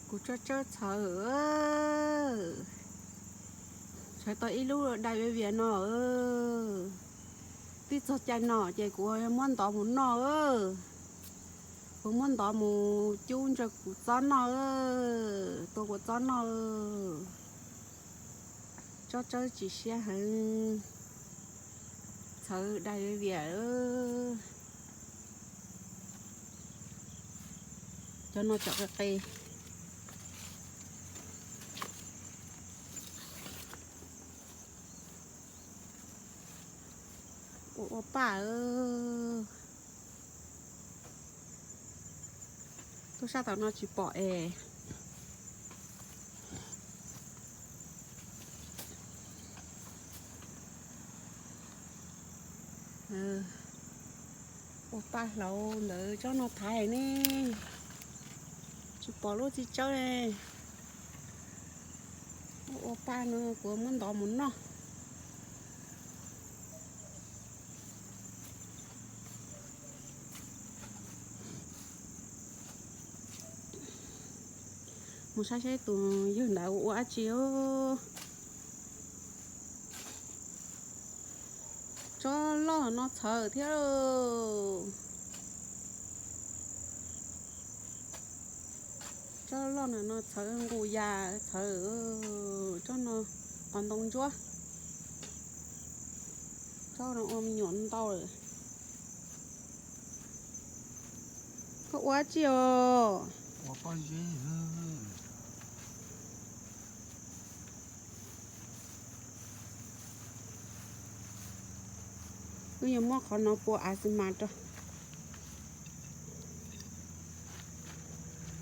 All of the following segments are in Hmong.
Kuv tso tsawb txhawv, txhawv tau ib lub dai viav vias no. Twb txog cai no ces kuv muab ntov mus noj. Kuv muab ntov mus cub ntsaws kuv txob noj, tua kuv txob noj. Tso tsawb tsis siab heev, txhawv dai viav vias. Cov no tsom qe qe. Ua ua paj. Tuaj sab tom no tsis pom es. Ua paj hlauv ntawd tsob no thaiv ne, tsis pom lub txiv tsawb ne. Ua paj no kuv muab ntov mus noj. Mus saib saib tus yawg ntawd ua dab tsi os. Tsob loj no txhawv thiab. Tsob loj no txhawv nqus yas txhawv. Tsob no qos ntoo ntsuab. Tsob no ua me nyuam ntau lawm. Koj ua dab tsi os? Wb yuav muab qhov no pua a xi mas rau.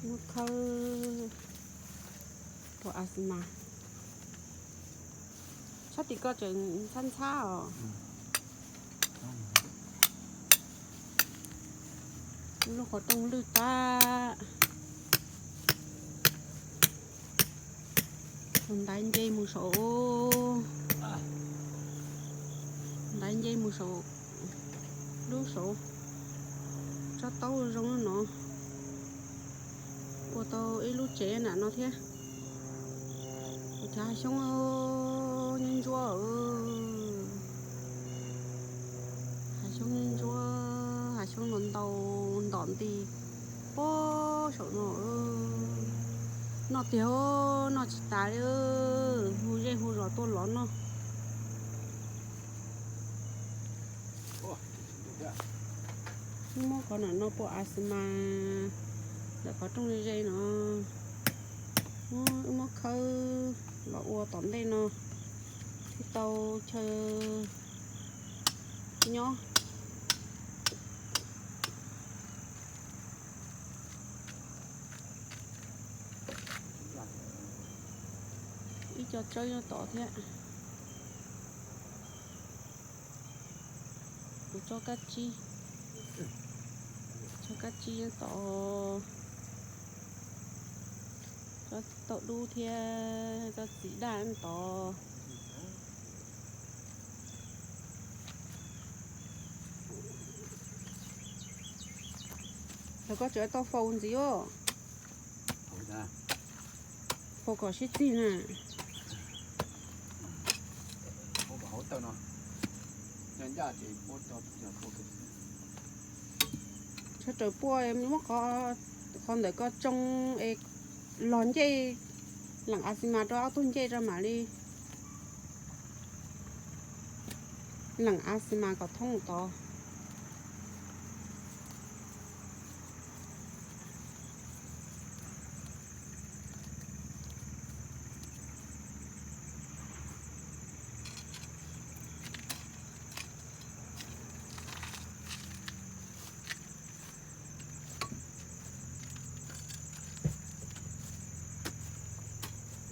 Muab khawb pua a xi mas. Sab tim ko tseem ntxhab ntxhab os. Lub qhov rooj lwj tag. Tus ntaiv nce mus saum, ntaiv nce mus saum lub saud. Tsob taub zoo no, ua tau ib lub tsev nram no thiab. Kuv cov hav xyoob ntsuab, hav xyoob ntsuab, hav xyoob no ntau ntom nti puag saum no. Noj tiag, noj tsis tas li, hu zej hu zos tuaj lov noj. Wb muab qhov no no pua a xi mas ntawm qhov rooj ze ze no. Wb muab khawb los ua tom ntej no thiaj tau chaw nyob. Ib co tsawb nyob tod thiab. Kuv tsob kab tsib, tsob kab tsib nyob tod, tsob taub dub thiab tsob txiv daj nyob tod. Los koj tseem tau faus ntxiv os. Faus kom sib txig na. Tshaib raws puaj, muab qhov ntawm ko tsoo es los ncej, leem a xi mas rau ob tug ncej rau mam li leem a xi mas kom thoob tod.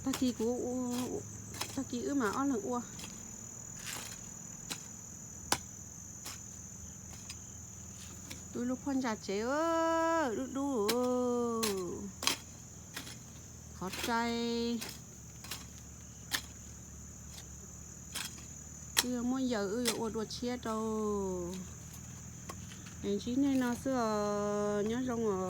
Tag kis kuv, tag kis wb mam ob leeg ua. Tus lub phoj ntsa tsev dub dub, qhov rai. Wb yuav muab yaws, wb yuav ua dua tshiab rau. Es ntsib nej no xwb os, nyob zoo os.